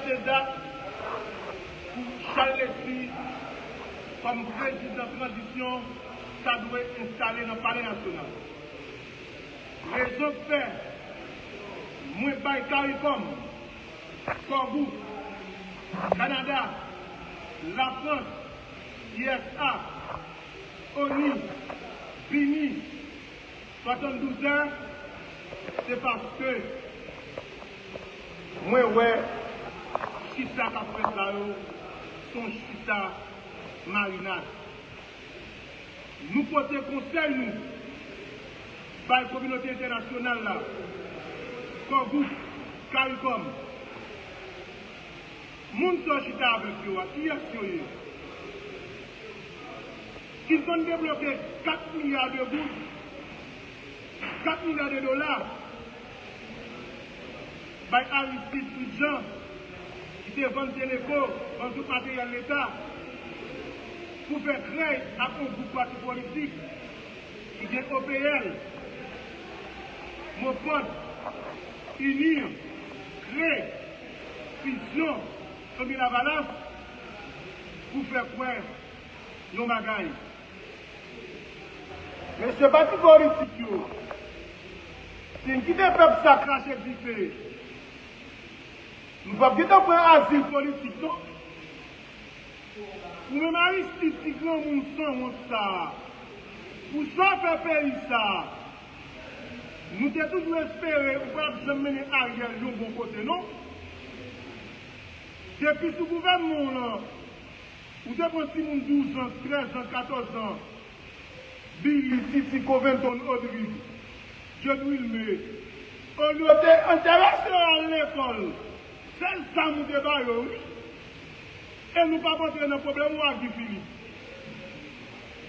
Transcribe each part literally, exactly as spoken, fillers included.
Se dat pou Charles Leslie kòm prezidan tranzisyon ta dwe enstale nan Palè Nasyonal. Rezon k fè mwen bay CARICOM, Core Group, Kanada, Lafrans, U S A, ONI, BINUH, swasanndouz è, se paske mwen wè chita k ap fèt la yo se yon chita marinad. Nou pote konsèy nou bay kominote entènasyonal la, Core Group, CARICOM. Moun sa w chita avèk yo a, kiyès yo ye? Ki konn debloke kat milya de goud, kat milya de dola, bay Aristide Philippe Jean, ki te vann Teleco, vann tout materyèl Leta, pou fè krèy ak yon gwoup pati politik ki gen O P L, MOPOD, UNIR, CREE, Fusion, Fanmi Lavalas, pou fè kwè yon bagay. Mesye pati politik yo, si n kite pèp sa krache dife, nou p ap gentan pran azil politik, non. Ou menm Aristide, ti granmoun sanwont sa a, pou sa w fè peyi sa a, nou te toujou espere ou pa t ap janm mennen Ariel yon bon kote, non. Depi sou gouvènman w lan, ou te pran timoun douz an, trèz an, katòz an, Billy, Titi, Coventon, Rodrigue, John Wilme, olye w te enterese yo al lekòl, se zam ou te ba yo, wi. E nou p ap antre nan pwoblèm ou a Guy Philippe.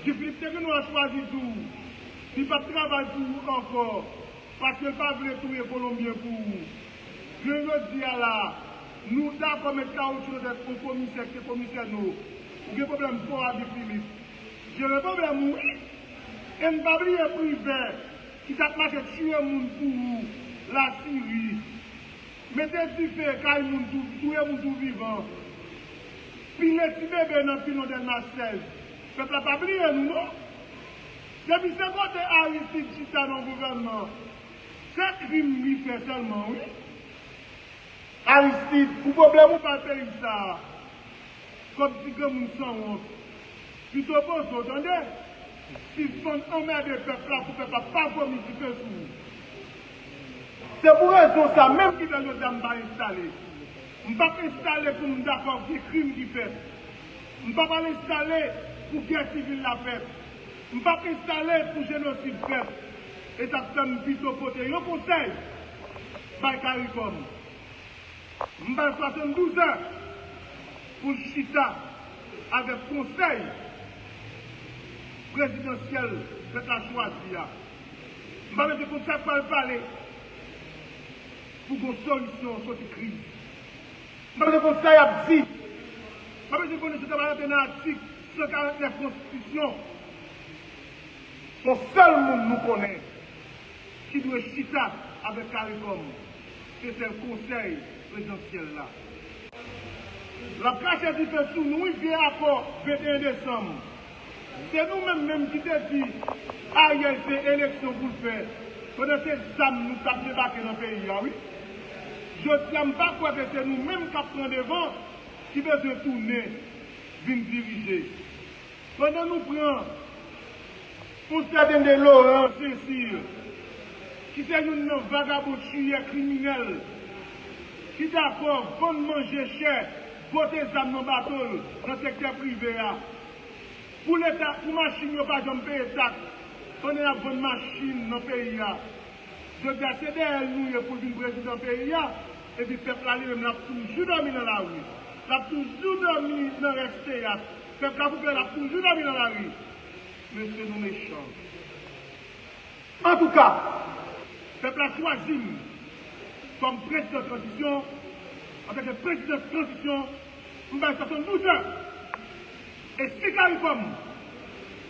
Guy Philippe te gen dwa chwazi di w li p ap travay pou ou ankò, paske l pa vle touye Kolonbyen pou ou. Jounen jodi a la, nou dakò met kawotchou nan tèt yon komisè ki se komisè nou. Ou gen pwoblèm fò a Guy Philippe. Jere pwoblèm ou, wi. E n pa bliye Privè ki t ap mache tiye moun pou ou Lasiri. Mete dife kay moun, tou, touye moun tou vivan. Pile ti bebe nan pilon Dèlma sèz. Pèp la pa bliye nou, non. Depi se kote Aristide chita nan gouvènman, se krim li fè sèlman, wi. Aristide, pou pwoblèm ou bay peyi sa a, kòm ti granmoun sanwont, pito poze w, tande. Sispann anmède pèp la pou pèp la pa vomi dife sou ou. Se pou rezon sa menm ki fè jodi a m pa enstale. M p ap enstale pou m dakò gen krim ki fèt. M p ap al enstale pou gè sivil la fèt. M p ap enstale pou jenosid fèt. E sa k fè m pito pote yon konsèy bay CARICOM. M ba l swasanndouz è pou l chita avèk konsèy prezidansyèl pèp la chwazi a. M pa bezwen konn sa k pral pale pou gon solisyon soti kriz. M pa bezwen konn sa y ap di. M pa bezwen konnen si w ta pral antre nan atik san karant nèf konstitisyon. Se yon sèl moun nou konnen ki dwe chita avèk CARICOM, se sèl konsèy prezidansyèl la. L ap krache dife sou nou, wi, vye akò venteyen desanm. Se nou menm menm ki te di Ariel se eleksyon pou l fè, pandan se zam nou t ap debake nan peyi a, wi. Jodi a, m pa kwè ke se nou menm k ap pran devan ki bezwen tounen vin dirije. Pandan nou pran yon sèten de Laurent Cécile, ki se youn nan vagabon chiyè kriminèl, ki dakò vann manje chè, pote zam nan bato l nan sektè prive a, pou leta, pou machin yo pa janm peye taks, pandan y ap vann machin nan peyi a. Jodi a, se dèyè l nou ye pou l vin prezidan peyi a, epi pèp la li menm l ap toujou dòmi nan lari. L ap toujou dòmi nan rès teyat. Pèp la pou pè, l ap toujou dòmi nan lari. Mesye, nou mechan. Antouka, pèp la chwazi m kòm prezidan tranzisyon, antanke prezidan tranzisyon, m bay swasanndouz è. E si CARICOM,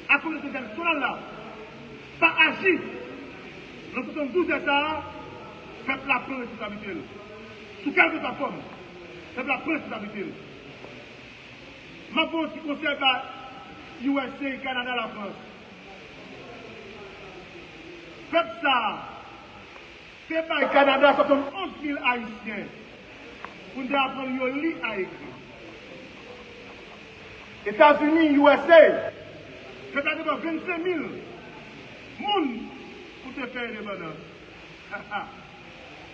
ak kominote entènasyonal la, pa aji nan swasanndouz è sa a, pèp la pran responsablite l. Sou kèlkeswa fòm, pèp Laprens ki ta mete l. M ap ba yon ti konsèy ba U S A, Kanada, Lafrans. Pèp sa a te bay Kanada swasannonz mil Ayisyen pou n te aprann yo li a ekri. Etazini, U S A, pèp la te pran vennsenk mil moun pou te fè endepandans.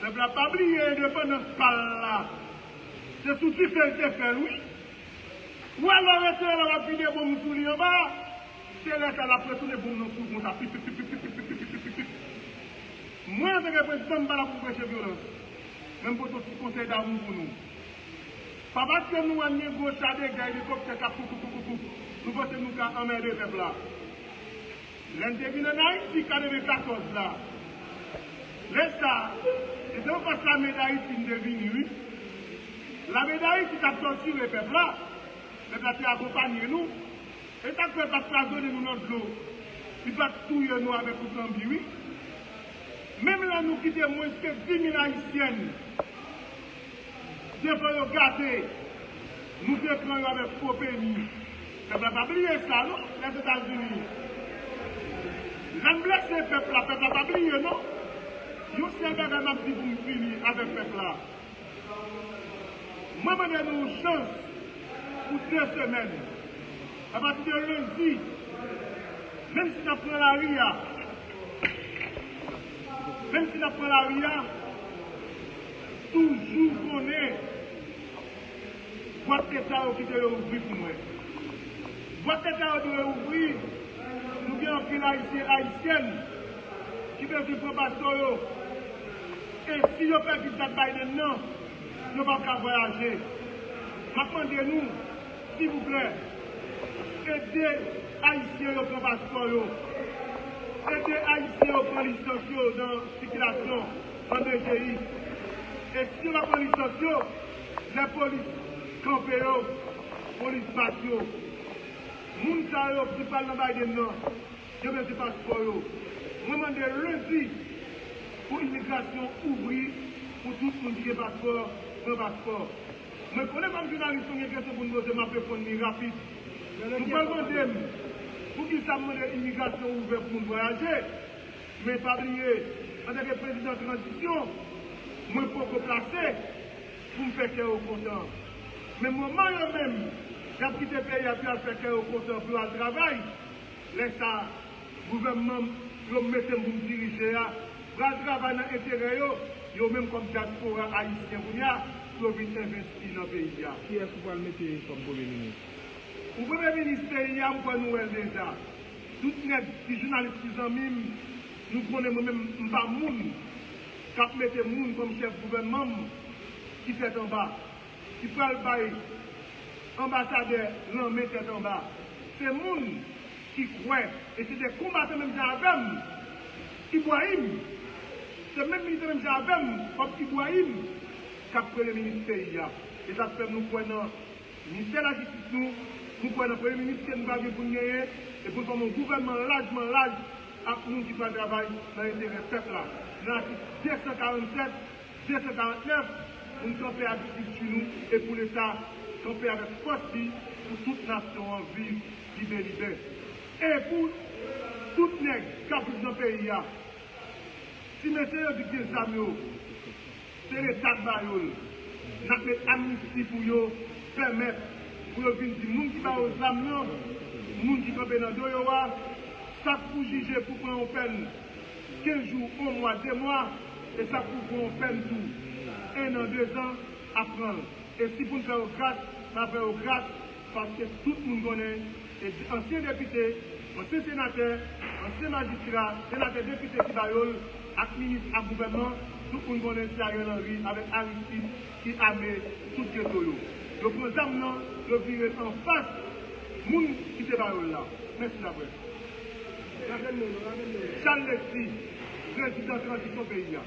Pèp la pa bliye endepandans pa l la. Se sou dife l te fè l, wi. Ou wè lè w rete la, w ap vide bonm sou li anba, se lè sa l ap retounen bonm nan sou w konsa, pip, pip, pip. Mwen, antanke prezidan, m pa la pou m preche vyolans. Men m pote yon ti konsèy damou pou nou. Pa paske nou wè n gen gwo cha de gè, elikoptè k ap kou, kou, kou, kou, kou, nou panse nou ka anmède pèp la. Lè n te vin ann Ayiti katrevenkatòz la, lè sa a, se te anfas lame Dayiti n te vini, wi. Lame Dayiti t ap tòtire pèp la, pèp la te akonpanye nou. E sa k fè l pa t pwazonnen nou nan dlo, li pa t touye nou avèk kout lanbi, wi. Menm lè nou kite mwens ke dis mil Ayisyèn, devan yo gade, nou te pran yo avèk fo peni. Pèp la pa bliye sa, non, Lèzetazini. Lè n blese pèp la, pèp la pa bliye, non. Yon sèl bagay m ap di pou m fini avèk pèp la. Mwen mande nou yon chans pou de semèn. Apati de lendi, menm si n ap pran lari a, menm si n ap pran lari a, toujou konnen bwat leta yo kite yo ouvri pou mwen. Bwat leta yo dwe ouvri, nou gen anpil Ayisyen, Ayisyèn ki bezwen pran paspò yo. E si yo pèdi dat Biden nan, yo p ap ka vwayaje. M ap mande nou, silvouplè, ede Ayisyen yo pran paspò yo. Ede Ayisyen yo pran lisans yo nan sikilasyon, nan B G I. E si yo pa pran lisans yo, lè polis kanpe yo, polis bat yo. Moun sa yo ki pral nan Biden nan, yo bezwen paspò yo. Mwen mande lendi pou imigrasyon ouvri pou tout moun ki gen paspò, pran paspò. Mwen konnen kòm jounalis nou gen kesyon pou n poze, m ap reponn li rapid. Nou pral mande m poukisa m mande imigrasyon ouvè pou moun vwayaje. Men pa bliye, antanke prezidan tranzisyon, mwen poko plase pou m fè kè yo kontan. Men moman yo menm, y ap kite peyi a pou y al fè kè yo kontan, pou y al travay, lè sa a, gouvènman yo mete m pou m dirije a, pral travay nan enterè yo, yo menm kòm dyaspora ayisyen kounye a, pou yo vin envesti nan peyi a. Kiyès ou pral mete kòm premye minis? Pou premye minis peyi a, m kwè nou wè l deja. Tout nèg ki jounalis ki zanmi m, nou konnen mwen menm, m pa moun k ap mete moun kòm chèf gouvènman m ki tèt anba, ki pral bay anbasadè lanmen tèt anba. Se moun ki kwè, e se de konbatan menm jan avè m, Ibrahim, se menm militan menm jan avè m, kòm Ibrahim, k ap premye minis peyi a. E sa k fè nou kwè nan ministè lajistis nou, nou kwè nan premye minis ke nou pral gen pou n genyen, e pou n fòme yon gouvènman lajman laj ak moun ki pral travay nan enterè pèp la. Nan atik de san karannsèt, de san karantnèf, pou n kanpe agrikilti nou e pou Leta kanpe avèk fòs li pou tout nasyon an viv libe libè. E pou tout nèg k ap viv nan peyi a, ti mesye yo di k gen zam yo, se Leta k ba yo l. N ap met amnisti pou yo, pèmèt pou yo vin di moun ki ba yo zam nan, moun ki kanpe nan do yo a, sa k pou jije pou pran yon pèn kenz jou, yon mwa, de mwa, e sa k pou pran yon pèn tou, en an, dezan, ap pran l. E si pou n fè yo gras, n ap fè yo gras, paske tout moun konnen, e ansyen depite, ansyen senatè, ansyen majistra, senatè, depite ki ba yo l, ak minis, ak gouvènman, tout moun konnen se Ariel Henry avèk Aristide ki ame tout geto yo. Yo pran zam nan, yo vire l anfas moun ki te ba yo l la. Mèsi laprès. Charles Leslie, prezidan tranzisyon peyi a.